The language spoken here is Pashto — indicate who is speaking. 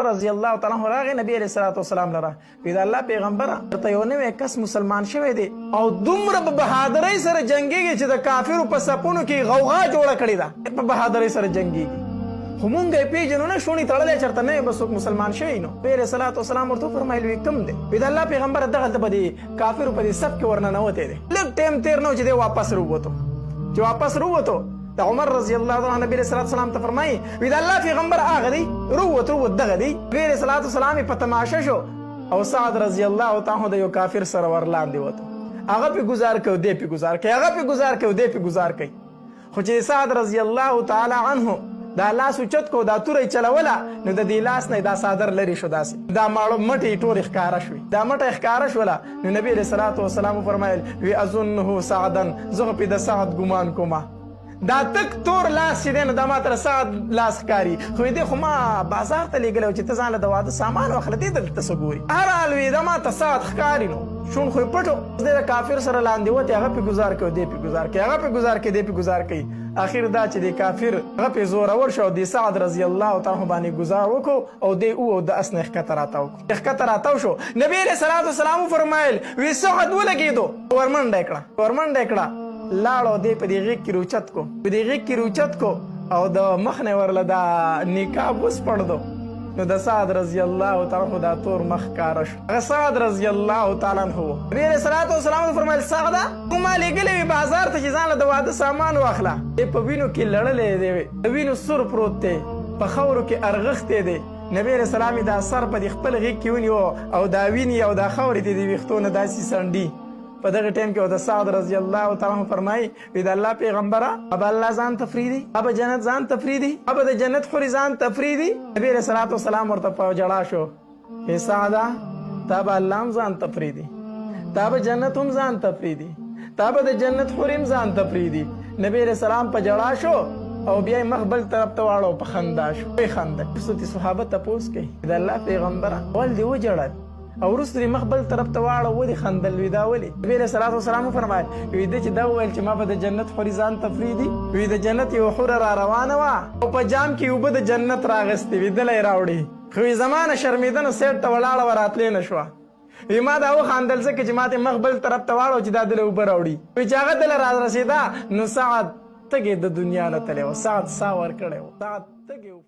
Speaker 1: رضی الله تعالی عنہ راغی نبی علیہ الصلوۃ والسلام لره، وی دا الله پیغمبره، ته یو نوی کس مسلمان شوی دی او دومره په بهادرۍ سره جنگیږي چې د کافرو په صفونو کې غوغا جوړه کړې ده، په بهادرۍ سره جنگیږي، خو مونږ یې پیژنو نه، شونی تړلی چرته نه، بس څوک مسلمان شوی. نو نبی علیہ الصلوۃ والسلام ورته فرمایل، وی کم دی؟ وی دا الله پیغمبر، دغه په دې کافرو په دې صف کې ورننوتی دی. لږ ټایم تیر نو چې دی واپس ورووتو، چې واپس ورووتو، د عمر رضی الله عنه نبی علیہ السلام ته فرمایي، وی د الله پیغمبر، هغه دی روت روت، دغه دی. نبی علیہ الصلوۃ والسلام په تماشه شو او سعد رضی الله تعالی د یو کافر سره ورلاندې وته، هغه په گزار کوي، دی په گزار کوي، هغه په گزار کوي، دی په گزار کوي. خو چې سعد رضی الله تعالی عنه دا لاس اوچت کو، دا توره چلوله، نو د دې لاس نه دا صادر لري شو، داسې دا ماړو مټې ټول ښکارا شوې، دا مټه ښکارا شوله. نو نبی علیہ الصلوۃ والسلام فرمایل، وی اظنه سعدا، زه په د سعد ګمان کومه، دا تک تور لاس چې دی نو دا ما تر سعد لاس ښکاري، خو دې خو ما بازار ته لېږلی چې ته ځان له د واده سامان واخله، دې دلته څه ګوري؟ هرحال وي دا ما ته سعد ښکاري. نو شون خو یې پټو، دی د کافر سره لاندې وتی، هغه پې ګزار کوي، دی پې ګزار کوي، هغه پې ګزار کوي، دی پې ګزار کوي. اخر دا چې دی کافر هغه پې زورور شو او د سعد رضی الله تعالی عنه باندې ګزار وکړو او دی او د اس نه ښکته راتاو کړو، ښکته راتاو شو. نبی علیہ الصلوۃ والسلام فرمایل، وی سعد ولګېدو، ورمنډه کړه، ورمنډه کړه، لاړو، دی په دې غېږ کې روچت کو، په دې غېږ کې روچت کو او د مخ نه ورله دا نقاب وسپړدو، نو د سعد رضی الله تعالی عنہ دا تور مخ ښکاره شو. هغه سعد رضی الله تعالی عنہ. نبی علیہ الصلوۃ والسلام فرمایل، سعده، ما لېږلی وي بازار ته چې ځان له د واده سامان واخله، دی په وینو کې لړلی دی، د وینو سور پروت دی، په خاورو کې ارغښتی دی. نبی علیہ السلام دا سر په دې خپل غېږ کې ونیو او دا ویني او دا خاورې ته د ویښتو نه داسې څنډي. په دغه ټیم کې د سعد رضی الله تعالی عنہ فرمایي، وی د الله پیغمبره، اب الله ځان تفریدي، اب جنت ځان تفریدي، اب د جنت خوري ځان تفریدي. نبی علیہ الصلوۃ والسلام ورته په جړا شو، ای سعده، تا به الله هم ځان تفریدي، تا به جنت هم ځان تفریدي، تا به د جنت حوري هم ځان تفریدي. نبی علیہ السلام په جړا شو او بیا مخ بل طرف ته واړو، په خندا شو، په خندا څه. صحابه تپوس کوي، د الله پیغمبره، ول دی وجړل او وروسته دې مخ بل طرف ته واړه، ودې خندل، وی دا ولې؟ نبی علیہ الصلوۃ والسلام فرمایل، وی د چې دا وویل چې ما به د جنت حوري ځان ته پرېږدي، وی د جنت یو حوره را روانه وه او په جام کې اوبه د جنت راغستې وي، دلی راوړي، خو وی زما نه شرمېده نو سیټ ته ولاړه وه، راتلې نه شوه. وی ما دا وخندل ځکه چې ما ته مخ بل طرف ته واړو چې دا دله اوبه راوړي. وی چې هغه دله را رسېده نو سعد تږی د دنیا نه تللی و، سعد ساه ورکړی و، سعد تږی و.